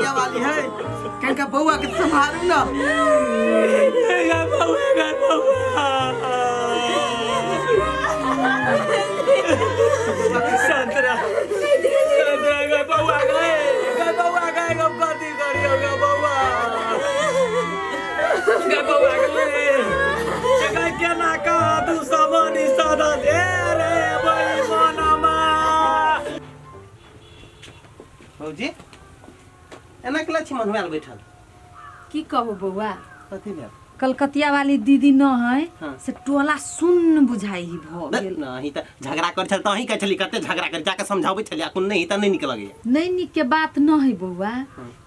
कलकतिया वाली है कनका बउआ के संभालू ना। गे बउआ, गे बउआ, संतरा संतरा, गे बउआ, गे गे बउआ, गे हम कथी करियौ? गे बउआ, गे बउआ, गे गे केना कह तू समानी सदा दे रे बेईमानमा। भौजी, एना केला छी मधुआल बैठल? की कहू बौआ। कथी भेल? कलकतिया वाली दीदी न है। हाँ। से टोला सुन्न बुझाई ही भ गेल। नहीं तऽ झगड़ा कर छल तऽ अहीं कहै छली कते झगड़ा कर जाके समझाबै छली, अखन नहीं तऽ नहीं नीक लगैया। नहीं नीक के बात न है बौआ।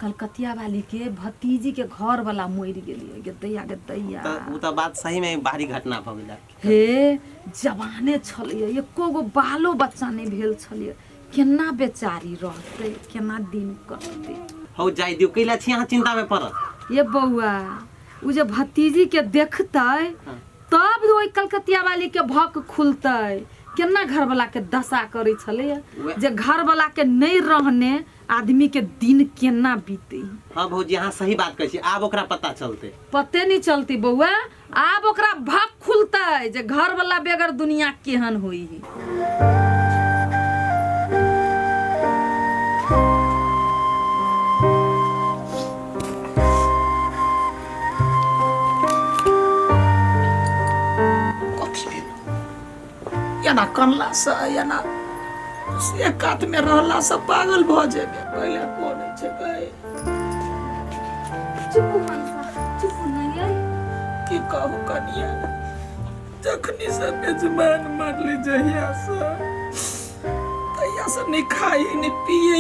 कलकतिया वाली के भतीजी के घर वाला मरि गेलियै, गे दैया गे दैया। तऽ ओ तऽ बात सही में भारी घटना भऽ गेल। हे, जवाने छलियै, एको गो बालो बच्चा नहि भेल छलियै, केना बेचारी रहतै, केना दिन कटतै? हौ जाय दियौ, कैला छी अहाँ चिंता में पड़ल? ये बौआ, उ जे भतीजी के देखतै तब ओहि कलकतिया वाली के भक खुलतै, केना घरवाला के दशा करै छलैया, जे घरवाला के नहि रहने आदमी के दिन केना बीते। हाँ भौजी, अहाँ सही बात कहै छी, आब ओकरा पता चलतै। पते नहीं चलती बौआ, आब ओकरा भक खुलतै जे घरवाला बगैर दुनिया केहन होई है। कथी भेल? एना कनलासँ, एना एक कातमे रहलासँ पागल भऽ जेबै। पहिले कोन छै गै? चुप मनसा, चुप नहीं आई। की कहू कनिया, जखनी से बेजमान मरली, जहियासँ तहियासँ नहि खाई नहि पिए,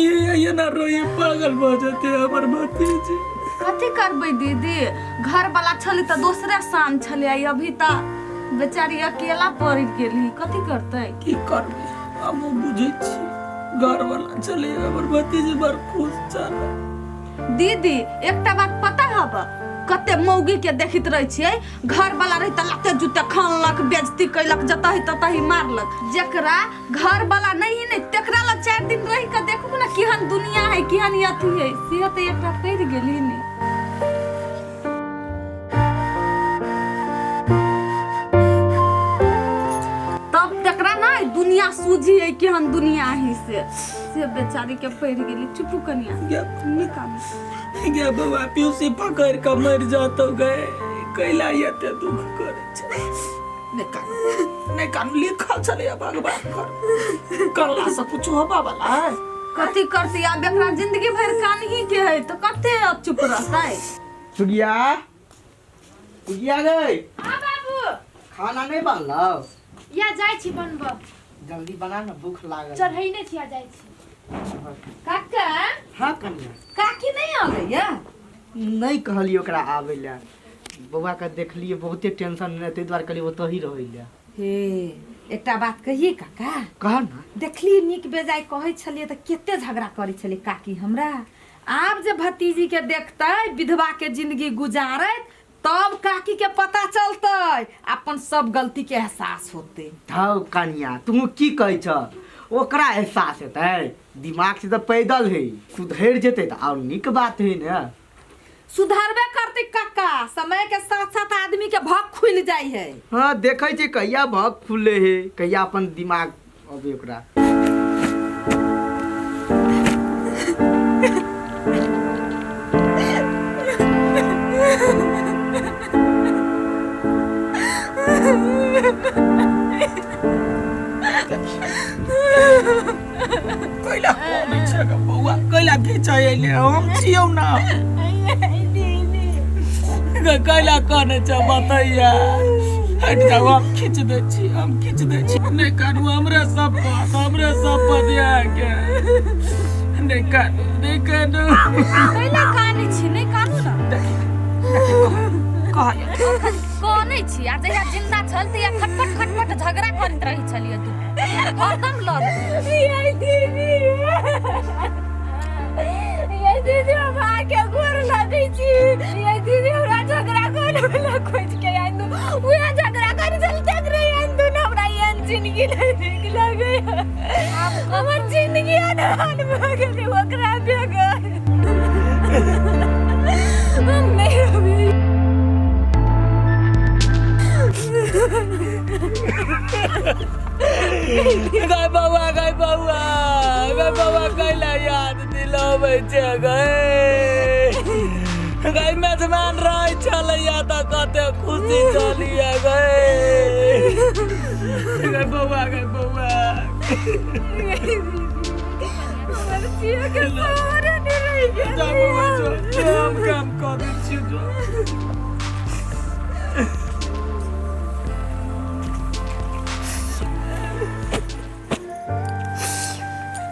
एना रोए पागल भऽ जेतै हमर भतीजी। कथी करबै दीदी, घर वाला छलै तऽ दोसरे शान छलै, आई अभी तऽ बेचारी अकेला पड़ गेली, कथी करतै? की करबै, हमहूँ बुझै छी। घरवाला छलै हमर भतीजी, बड़ खुश छल। दीदी, एकटा बात पता हब? कते मौगी के देखैत रहै छियै, घर वाला रही तऽ लाते जूते खानलक, बेजती कैलक, जतही ततही मारलक। जेकरा घर वाला नहीं है ने, तेकरा लग 4 दिन रही के देखू ने केहन दुनिया है, केहन अथी है। से तऽ एकटा पड़ि गेली ने। तब तकरा ना दुनिया सूझी है केहन दुनिया है, से बेचारी के पड़ि गेली। चुपू कनिया, निकालू। गे बौआ, पीयूसी पकड़ कऽ मरि जतौ गे, कैला एते दुख करै छै? नहि कानू, नहि कानू, लिखल छलैया भगवान पर, कनला से कुछ होबा वाला है? कथी करती आब, एकरा जिंदगी भरि कानही के है तऽ कते अब चुप रहतै? सुगिया, सुगिया गई। हाँ बाबू। खाना नहीं बनलौ? या जाइ छी बनबऽ। जल्दी बना ना, भूख लागल। चढ़ैने छी, आ जाइ छी काका। हाँ कन्या। काकी नहीं आबैया? नहीं कहलियै ओकरा आबै लए, बौआ के देखलियै बहुते टेंशन मे, ताहि दुआरे कहलियै ओतही रहै लए। हे, एकटा बात कहिए काका? कह ना। देखली, नीक बेजाय कहै छलियै तऽ कते झगड़ा करै छलियै काकी हमरा। आब जे भतीजी के देखतै विधवा के जिंदगी गुजारैत, तब काकी के पता चलतै, अपन सब गलती के एहसास होतै। धौ कनिया, तू की कहै छ? ओकरा एहसास हेतै? दिमाग से तऽ पैदल है, सुधरि जेतै तऽ आओर नीक बात है ने। सुधरबे करतै काका, समय के साथ साथ आदमी के भक खुलि जाइ है। हाँ, देखै छी कहिया भक खुले है, कहिया अपन दिमाग अबे ओकरा। कैला कोन छै गे बौआ, कैला घिचै अइले? हम छियौ ना गे, कैला कने छै बतैया? हटि जाउ, हम खींच दै छी, हम खींच दै छी। नहि कानू, हमरे सब पद, हमरे सब पद अहाँके। नहि कानू, नहि कानू। कैला कानै छी? नहि कानू ने। कह। कानै छी आ जहिया जिंदा छल तहिया खटपट खटपट झगड़ा करैत रहै छलियै, तू हरदम लड़। ये दीदी, ये दीदी, हम अहाँके गोर लगै छी। ये दीदी, हमरा झगड़ा करे वाला खोज के आनि दू। उएह झगड़ा करे छल तकरे आनि दू ने। हमरा एहन जिंदगी नहि नीक लगैया, हमर जिंदगी अनहान भऽ गेलै ओकरा बगैर। हम नहीं रहबै। गाय बौआ, गाय बौआ, गाय बौआ, कैला याद दिलबै छै गए? गाय मेजबान रहै छलैया तऽ कते खुशी छलियै गए। गाय बौआ, गाय बौआ, हमर जिया के सहारा नहीं रहि गेल। जा बौआ, जो जो, हम काम कऽ दै छियौ, जो।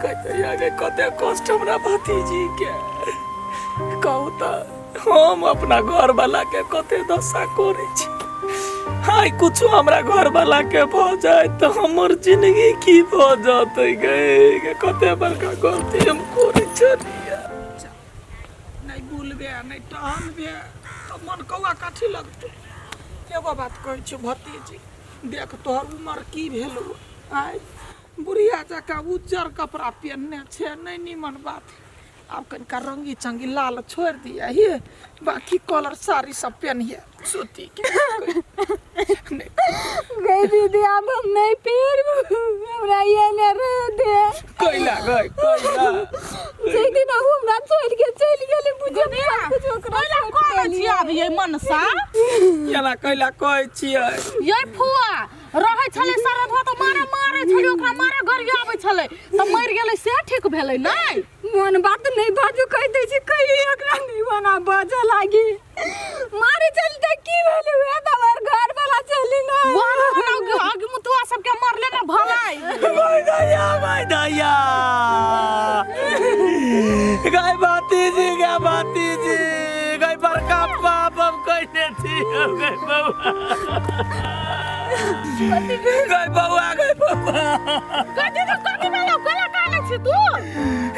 कहिया कते कष्ट हमरा भतीजी के। कहू तऽ, हम अपना घर वाला के कते दशा करै छी। हाय, कुछो हमरा घर वाला के भऽ जाय तऽ हमर जिंदगी की भऽ जतै गे? गे, कते बड़का गलती हम करै छलियै। नहि बुलबे आ नहि टहलबे तऽ मन कौआ काठी लगतै। एगो बात कहै छियौ भतीजी, देख, तोहर उमर की भेलौ? आइ बुढ़िया जकाँ उज्जर कपड़ा पहिनने छै, नहि नीमन बात। आब कनिका रंगी चंगी लाल छोड़ि दिया हे, बाकी कलर साड़ी सब पेनहिए सूती के। नहि गई दीदी, आब हम नहीं पहिरबू, हमरा ये ने रह दे। कैला गई, कैला? जे दिन अहू हमरा छोड़ के चलि गेली, बुझे सब कुछ ओकरा कैला सौंप कहै देलियै। छी आब ये मनसा? केना कैला कहै छियै? ये फुआ रहै छलै शरद तऽ मारे मारे छलै ओकरा, मारे गरियाबै छलै तऽ मरि गेलै, से ठीक भेलै नहि? मोन बात नहीं बाजू, कहि दै छी, कहियो ओकरा नहीं बना बाजऽ लागी। मारे चलते की भेलै? उएह तऽ हमर घर वाला चली ने। आग मुतुआ सबके मरले ने भलाई। भाई दैया, भाई दैया, गाय भतीजी, गाय भतीजी, गाय, बड़का पाप हम कइने छी। गाय बौआ, गाय बौआ, गाय बौआ। कथी तऽ कथी भेलौ? कैला कानै छी तू?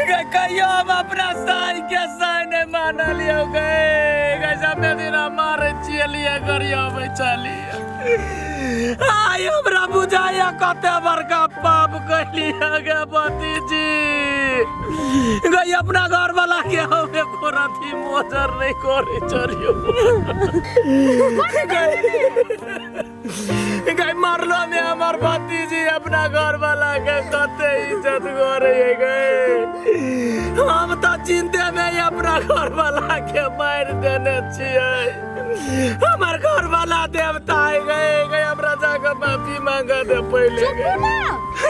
गाय, कहियो हम अपना साई के साई नहि मानलियौ गे। गाय, सबे दिन हम मारै छियै, गरियाबै छलियै। आइ हमरा बुझाइया कते बड़का पाप कैलियै गे भतीजी। गई, अपना घर वाला के हम एको रति मोजर नहीं करे चलियो। गई, मरलो में हमर भतीजी अपना घर वाला के कते इज्जत करे गए। हम तऽ चिंते में ही अपना घर वाला के मारि देने छियै। हमर घर वाला देवता है गए। गए, हमरा जाके माफी मांगा दे पहले गए।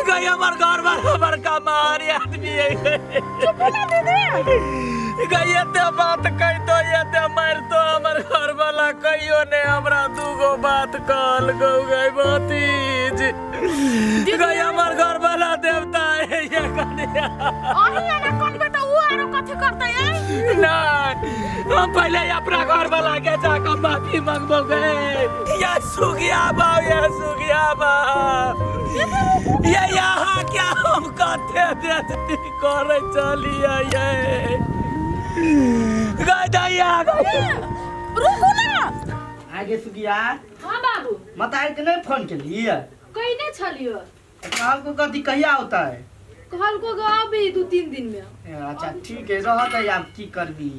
गए, हमर घर वाला बड़का महान आदमी है गए। एते बात कहितो, एते मारितो, हमर घर वाला कहियो ने हमरा दूगो बात कहल गौ। गए भतीजी, गए, हमर घर वाला देवता है ये कनिया। अही एना कनबै तऽ उ आरो कथी करतै ऐ? नहीं, हम पहले ही अपना घर वाला के जाकर माफी मांगबो गए। या सुगिया बाबू, या सुगिया बाबू, ये यहाँ क्या हम कते बेइज्जती करे चलिए ये। गए दैया, गए। रुकू ना। आगे सुगिया। हाँ बाबू। मतारी के नहीं फोन केलिए? कइने छलियो। कहलको कथी, कहिया होता है? कहलको गो अभी 2-3 दिन में। अच्छा, ठीक है, रहत है, आब की करबी?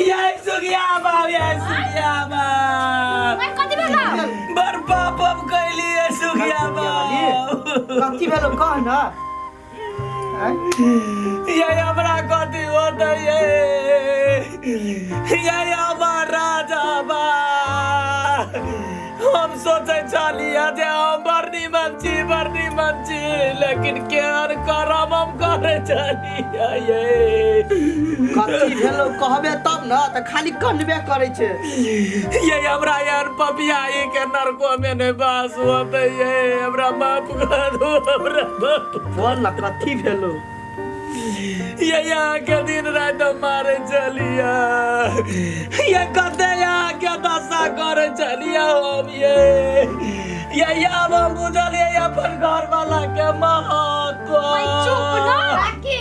ये सुगिया बाबू, ये सुगिया बाबू। ऐ, कथी भेलौ? बड़ पाप हम कैलिए सुगिया बाबू। कथी भेलो, कह न आँय? ये हमरा कथी होतै ये? ये हमर राजा बा। हम सोचै छलियै जे हम बड़ निमन छी, बड़ निमन छी, लेकिन केहन करम हम करै छलियै ये। कथी भेलो, कहबे तब न, तऽ खाली कनबे करै छै। ये हमरा यार पपियाई के नरको में नहीं बास होतै ये। हमरा माफ कर दो, हमरा माफ। बोल न, कथी भेलो? ये यहाँ के दिन रात हम मारे चलिया, ये कते यहाँ के दशा करे चलिया हम। ये आब हम बुझलिए अपन घर वाला के महत्व। चुप ना काकी,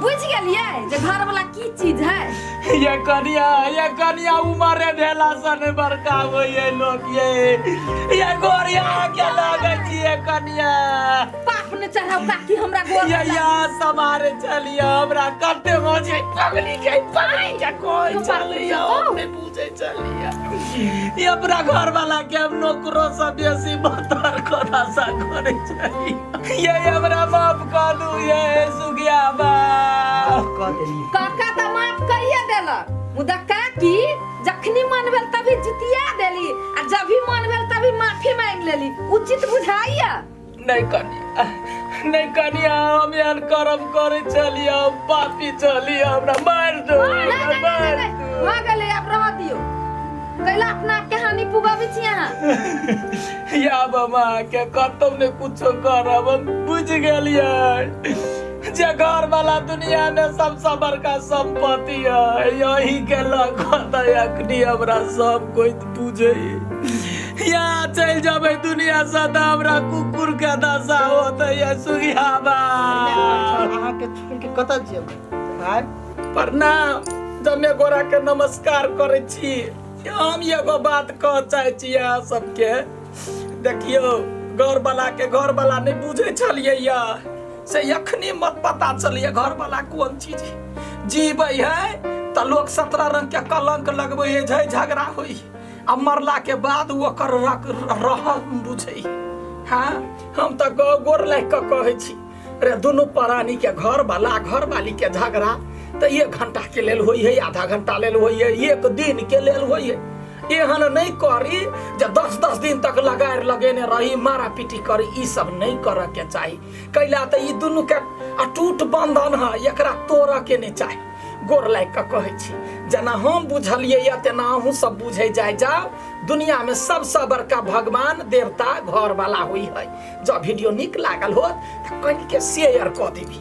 बुझ गेलियै जे घर वाला की चीज है। ये कनिया, ये कनिया, उमरे भेला से नहीं बड़का होइए लोक। ये गोरिया के लागै छियै कनिया। बाप अपने चढ़ाओ काकी हमरा गोर या या समारे चलिया हमरा कते मजे पगली के कोई चलिया हमने पूछे चलिया ये अपना घर वाला के हम नौकरो से बेसी बतर खोदासा करे चलिया ये हमरा माफ कर दू ये सुगिया बाप कऽ देलियै। काका तऽ माफ कहिए देलक, मुदा काकी जखनी मन भेल तभी जितिया देली आ जब भी मन भेल तभी माफी मांग लेली। उचित बुझाइया? नहीं कनिया, नहीं कनिया, हम एहन करम करे चलिया, हम पापी चलिया, हमरा मार दो, नहीं, नहीं, नहीं, मार नहीं, दो। भऽ गेलै, आब रहऽ दियौ। कैला अपना आपके हानि पुगाबै छी अहाँ? या बाबा के कतौ ने कुछो करब, हम बुझ गेलियै जे घर वाला दुनिया में सबसे बड़का संपत्ति है, यही के लग अखनी हमरा सब कोई बुझे। यहाँ चलि जेबै दुनिया से तऽ हमरा कुकुर के दशा होतै। ये सुगिया बा, अहाँके छोड़ि के कतऽ जेबै? आँय? प्रणाम जमे गोरा के नमस्कार करै छी। हम एगो बात कह चाहै छी अहाँ सबके, देखियौ घर वाला के घर वाला नहि बुझै छलियै या से अखनी मत पता चलिए घर वाला कोन चीज जीबै है तऽ लोक 17 रंग के कलंक लगबै है, झै झगड़ा होइ, आ मरला के बाद ओकर रहम बुझै। हाँ, हम तऽ गोर लागि कऽ कहै छी रे, दुनू प्राणी के घर वाला घर वाली के झगड़ा तऽ 1 घंटा के लेल होइ है, आधा घंटा लेल होइ है, 1 दिन के लेल होइ है। एहन नहीं करी जे 10-10 दिन तक लगार लगेने रही, मारा पीटी करी, ई सब नहीं करऽ के चाही। कैला तऽ ई दुनू के अटूट बंधन है, एकरा तोड़ऽ के नहीं चाही। गोर लागि कऽ कहै छी, जेना हम बुझलियै या तेना अहूँ सब बुझै जाय जाओ। दुनिया में सबसँ बड़का भगवान देवता घर वाला होइ है। जब वीडियो नीक लागल हो तऽ कनिके शेयर कऽ देबी,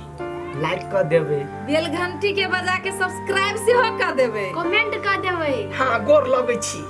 लाइक कऽ देबै, बेल घंटी के बजा के सब्सक्राइब सेहो कऽ देबै, कमेंट कऽ देबै। हाँ, गोर लगै छी।